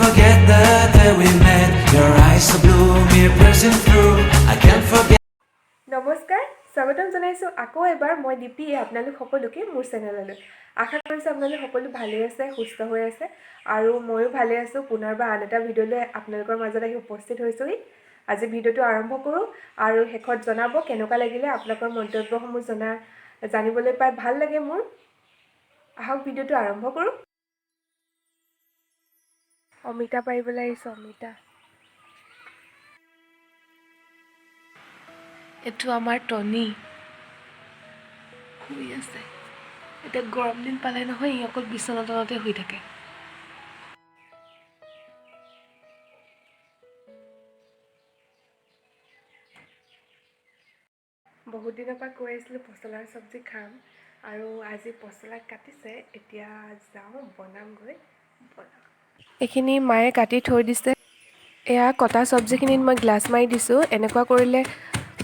forget the day we met. Your eyes so blue, me piercing through. I can't forget. নমস্কাৰ, স্বাগতম জনাইছোঁ আকৌ এবাৰ মই দীপিয়ে আপোনালোক সকলোকে মোৰ চেনেললৈ। আশা কৰিছোঁ আপোনালোক সকলো ভালেই আছে, সুস্থ হৈ আছে আৰু ময়ো ভালে আছোঁ। পুনৰবাৰ আন এটা ভিডিঅ'লৈ আপোনালোকৰ মাজত আহি উপস্থিত হৈছোঁহি। আজি ভিডিঅ'টো আৰম্ভ কৰোঁ আৰু শেষত জনাব কেনেকুৱা লাগিলে। আপোনালোকৰ মন্তব্যসমূহ জানিবলৈ পাই ভাল লাগে মোৰ। আহক, ভিডিঅ'টো আৰম্ভ কৰোঁ। অমিতা পাৰিবলৈ আহিছোঁ, অমিতা। এইটো আমাৰ টনি, শুই আছে। এতিয়া গৰম দিন পালে নহয়, ই অকল বিচনা তলতে শুই থাকে। বহুত দিনৰ পৰা কৈ আছিলোঁ পচলাৰ চব্জি খাম আৰু আজি পচলা কাটিছে। এতিয়া যাওঁ, বনামগৈ, বনাম। এইখিনি মায়ে কাটি থৈ দিছে। এয়া কটা চব্জিখিনিত মই গ্লাছ মাৰি দিছোঁ। এনেকুৱা কৰিলে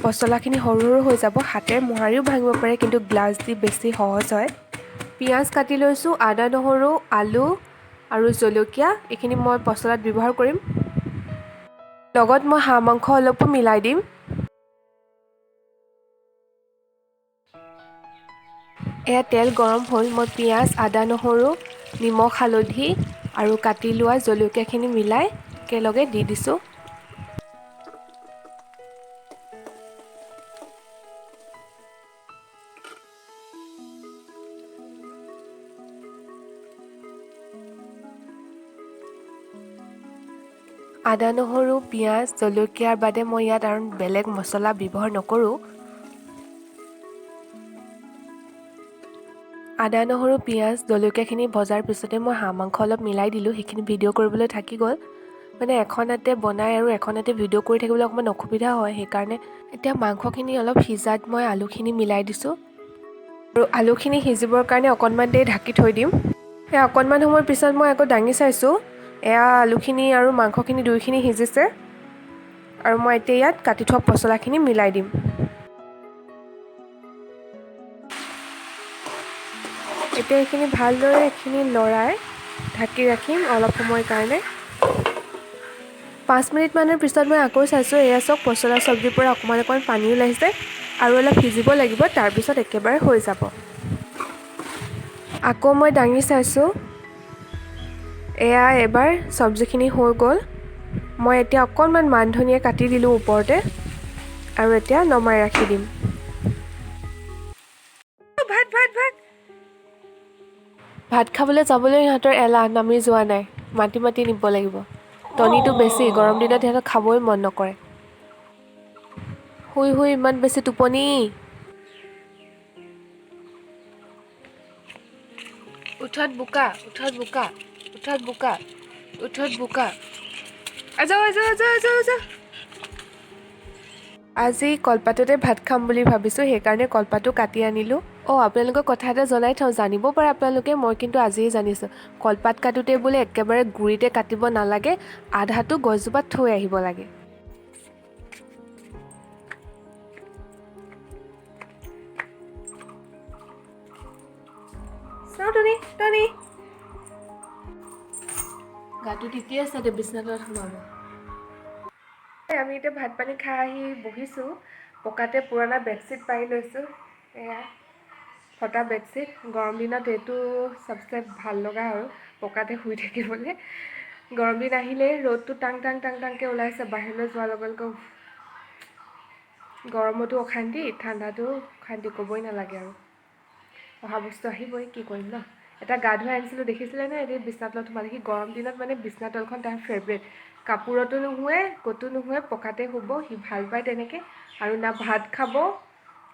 পচলাখিনি সৰু সৰু হৈ যাব। হাতেৰে মোহাৰিও ভাঙিব পাৰে, কিন্তু গ্লাছ দি বেছি সহজ হয়। পিঁয়াজ কাটি লৈছোঁ, আদা, নহৰু, আলু আৰু জলকীয়া, এইখিনি মই পচলাত ব্যৱহাৰ কৰিম। লগত মই হাঁহ মাংস অলপো মিলাই দিম। এয়া তেল গৰম হ'ল। মই পিঁয়াজ, আদা, নহৰু, নিমখ, হালধি আৰু কাটি লোৱা জলকীয়াখিনি মিলাই একেলগে দি দিছোঁ। আদা, নহৰু, পিঁয়াজ, জলকীয়াৰ বাদে মই ইয়াত আৰু বেলেগ মছলা ব্যৱহাৰ নকৰোঁ। আদা, নহৰু, পিঁয়াজ, জলকীয়াখিনি ভজাৰ পিছতে মই হাঁহ মাংস অলপ মিলাই দিলোঁ। সেইখিনি ভিডিঅ' কৰিবলৈ থাকি গ'ল। মানে এখন হাতে বনাই আৰু এখন হাতে ভিডিঅ' কৰি থাকিবলৈ অকণমান অসুবিধা হয়, সেইকাৰণে। এতিয়া মাংসখিনি অলপ সিজাত মই আলুখিনি মিলাই দিছোঁ আৰু আলুখিনি সিজিবৰ কাৰণে অকণমান দেৰি ঢাকি থৈ দিম। সেয়া অকণমান সময়ৰ পিছত মই আকৌ দাঙি চাইছোঁ। এয়া আলুখিনি আৰু মাংসখিনি দুয়োখিনি সিজিছে আৰু মই এতিয়া ইয়াত কাটি থোৱা পচলাখিনি মিলাই দিম। এতিয়া এইখিনি ভালদৰে এইখিনি লৰাই ঢাকি ৰাখিম অলপ সময়ৰ কাৰণে। 5 মিনিটমানৰ পিছত মই আকৌ চাইছোঁ। এয়া চাওক, পচলা চব্জিৰ পৰা অকণমান অকণমান পানী ওলাইছে আৰু অলপ সিজিব লাগিব, তাৰপিছত একেবাৰে হৈ যাব। আকৌ মই দাঙি চাইছোঁ। এয়া এবাৰ চব্জিখিনি হৈ গ'ল। মই এতিয়া অকণমান মান ধনিয়া কাটি দিলোঁ ওপৰতে আৰু এতিয়া নমাই ৰাখি দিম। ভাত, ভাত, ভাত, ভাত খাবলৈ যাবলৈ সিহঁতৰ এলাহ, নামি যোৱা নাই। মাতি মাতি নিব লাগিব। টনিটো বেছি, গৰম দিনত সিহঁতক খাবই মন নকৰে। শুই শুই ইমান বেছি টোপনি। উঠত বোকা, উঠত বোকা, উঠত বোকা, উঠত বোকা। আজাও, আজাও, আজাও, আজাও, আজাও। আজি কলপাততে ভাত খাম বুলি ভাবিছোঁ, সেইকাৰণে কলপাতো কাটি আনিলোঁ। অঁ, আপোনালোকক কথা এটা জনাই থওঁ, জানিব পাৰে আপোনালোকে, মই কিন্তু আজিয়ে জানিছোঁ। কলপাত কাটোতে বোলে একেবাৰে গুৰিতে কাটিব নালাগে, আধাটো গছজোপাত থৈ আহিব লাগে। চাওঁ, টনি, টনি, গাটো তিতি আছে দে, বিছনাটোত সোমাব। আমি এতিয়া ভাত পানী খাই আহি বহিছোঁ। পকাতে পুৰণা বেডশ্বীট পাৰি লৈছোঁ। এয়া ফটা বেডশ্বীট। গৰম দিনত এইটো চবচে ভাল লগা আৰু পকাতে শুই থাকিবলৈ। গৰম দিন আহিলে ৰ'দটো টাং টাং টাং টাংকৈ ওলাইছে। বাহিৰলৈ যোৱাৰ লগে লগে উফ, গৰমতো অশান্তি, ঠাণ্ডাতো অশান্তি, ক'বই নালাগে আৰু। অহা বস্তু আহিবই, কি কৰিম ন? এটা গা ধুৱাই আনিছিলোঁ, দেখিছিলে নে? এদিন বিছনা তলত সোমালে সি। গৰম দিনত মানে বিছনা তলখন তাৰ ফেভৰেট। কাপোৰতো নুশুৱে, ক'তো নুশুৱে, পকাতে শুব। সি ভাল পায় তেনেকৈ। আৰু না ভাত খাব,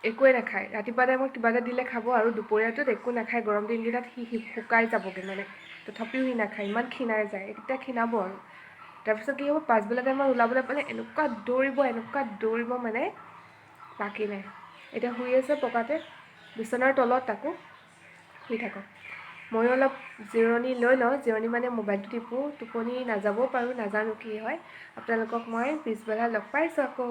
একোৱে নাখায়। ৰাতিপুৱা টাইমত কিবা এটা দিলে খাব আৰু দুপৰীয়াটোত একো নাখায়। গৰম দিনকেইটাত সি শুকাই যাবগৈ মানে, তথাপিও সি নাখায়, ইমান ক্ষীণাই যায়। এতিয়া ক্ষীণাব আৰু তাৰপিছত কি হ'ব? পাছবেলা টাইমত ওলাবলৈ পালে এনেকুৱা দৌৰিব, এনেকুৱা দৌৰিব, মানে বাকী নাই। এতিয়া শুই আছে পকাতে, বিচনাৰ তলত। তাকো শুই থাকক, ময়ো অলপ জিৰণি লৈ লওঁ। জিৰণি মানে মোবাইলটো টিপোঁ, টোপনি নাযাবও পাৰোঁ, নাজানো কি হয়। আপোনালোকক মই পিছবেলা লগ পাইছোঁ আকৌ।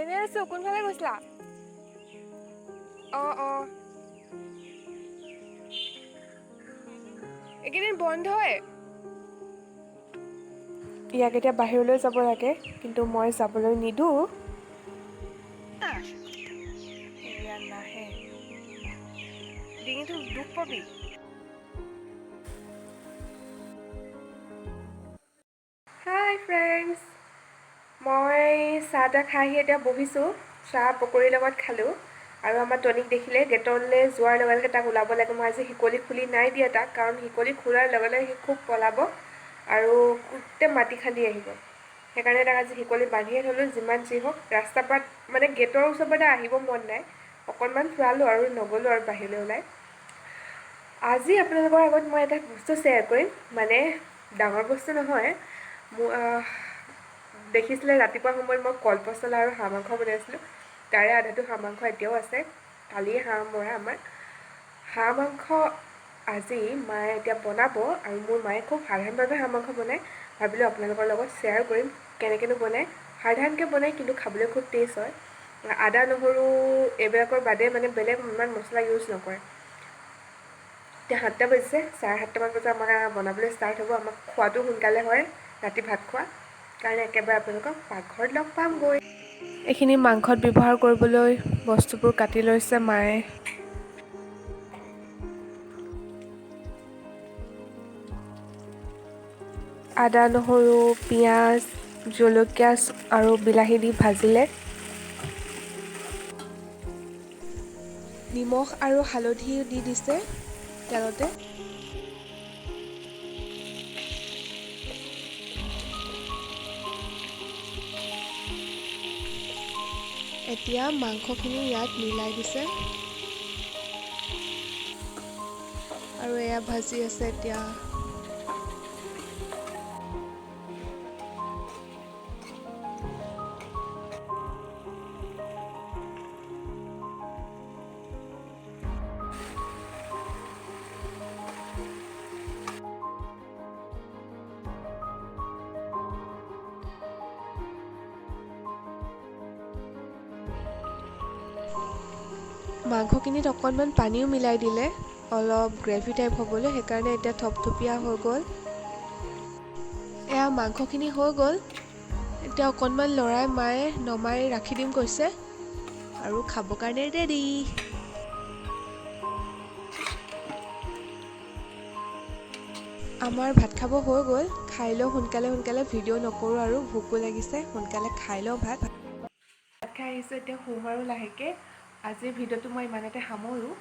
এনেই আছোঁ। কোনফালে গৈছিলা? অঁ অঁ, এইকেইদিন বন্ধই। ইয়াক এতিয়া বাহিৰলৈ যাব লাগে, কিন্তু মই যাবলৈ নিদিওঁ। এয়া নাহে, ডিঙিটো দুখ পাবি। হাই ফ্ৰেণ্ডছ, মই চাহ তাহ খাই আহি এতিয়া বহিছোঁ। চাহ পকৰীৰ লগত খালোঁ। আৰু আমাৰ টনিক দেখিলে গেটলৈ যোৱাৰ লগে লগে তাক ওলাব লাগে। মই আজি শিকলি খুলি নাই দিয়া তাক, কাৰণ শিকলি খোলাৰ লগে লগে সি খুব পলাব আৰু গোটেই মাটি খান্দি আহিব। সেইকাৰণে তাক আজি শিকলি বান্ধিয়ে থ'লোঁ। যিমান যি হওক, ৰাস্তাৰ পৰা মানে গেটৰ ওচৰৰ পৰা আহিব মন নাই। অকণমান ফুৰালোঁ আৰু নগ'লোঁ আৰু বাহিৰলৈ ওলাই। আজি আপোনালোকৰ আগত মই এটা বস্তু শ্বেয়াৰ কৰিম, মানে ডাঙৰ বস্তু নহয়। মোৰ দেখিছিলে ৰাতিপুৱা সময়ত মই কল পচলা আৰু হাঁহ মাংস বনাইছিলোঁ। তাৰে আধাটো হাঁহ মাংস এতিয়াও আছে, কালিয়ে হাঁহ মৰা আমাৰ হাঁহ মাংস। আজি মায়ে এতিয়া বনাব আৰু মোৰ মায়ে খুব সাধাৰণভাৱে হাঁহ মাংস বনায়। ভাবিলোঁ আপোনালোকৰ লগত শ্বেয়াৰ কৰিম কেনেকৈনো বনায়। সাধাৰণকৈ বনায়, কিন্তু খাবলৈ খুব টেষ্ট হয়। আদা নহৰু এইবিলাকৰ বাদে মানে বেলেগ ইমান মছলা ইউজ নকৰে। এতিয়া 7টা বাজিছে, 7:30মান বজাত আমাৰ বনাবলৈ ষ্টাৰ্ট হ'ব। আমাক খোৱাটো সোনকালে হয়, ৰাতি ভাত খোৱা কাৰণে। একেবাৰে আপোনালোকক পাকঘৰত লগ পামগৈ। এইখিনি মাংসত ব্যৱহাৰ কৰিবলৈ বস্তুবোৰ কাটি লৈছে মায়ে। আদা নহৰু পিঁয়াজ জলকীয়া আৰু বিলাহী দি ভাজিলে। নিমখ আৰু হালধি দি দিছে তেলতে। এতিয়া মাংসখিনি ইয়াত মিলাই দিছে আৰু এয়া ভাজি আছে এতিয়া। মাংসখিনিত অকণমান পানীও মিলাই দিলে অলপ গ্ৰেভি টাইপ হ'বলৈ, সেইকাৰণে এতিয়া থপথপীয়া হৈ গ'ল। এয়া মাংসখিনি হৈ গ'ল। এতিয়া অকণমান লৰাই মায়ে নমাই ৰাখি দিম কৈছে আৰু খাবৰ কাৰণে ৰেডি। আমাৰ ভাত খাব হৈ গ'ল। খাই লওঁ সোনকালে সোনকালে, ভিডিঅ' নকৰোঁ আৰু ভোকো লাগিছে, সোনকালে খাই লওঁ ভাত। ভাত খাই আহিছোঁ, এতিয়া শুম আৰু লাহেকৈ। আজিৰ ভিডিঅ'টো মই ইমানতে সামৰোঁ।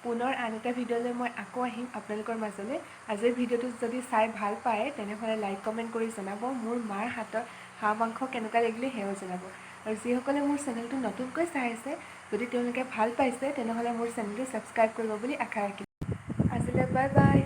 পুনৰ আন এটা ভিডিঅ'লৈ মই আকৌ আহিম আপোনালোকৰ মাজলৈ। আজিৰ ভিডিঅ'টো যদি চাই ভাল পায়, তেনেহ'লে লাইক কমেণ্ট কৰি জনাব। মোৰ মাৰ হাতত হাঁহ মাংস কেনেকুৱা লাগিলে সেয়াও জনাব। আৰু যিসকলে মোৰ চেনেলটো নতুনকৈ চাই আছে, যদি তেওঁলোকে ভাল পাইছে, তেনেহ'লে মোৰ চেনেলটো ছাবস্ক্ৰাইব কৰিব বুলি আশা ৰাখিলোঁ। আজিলৈ বাই বাই।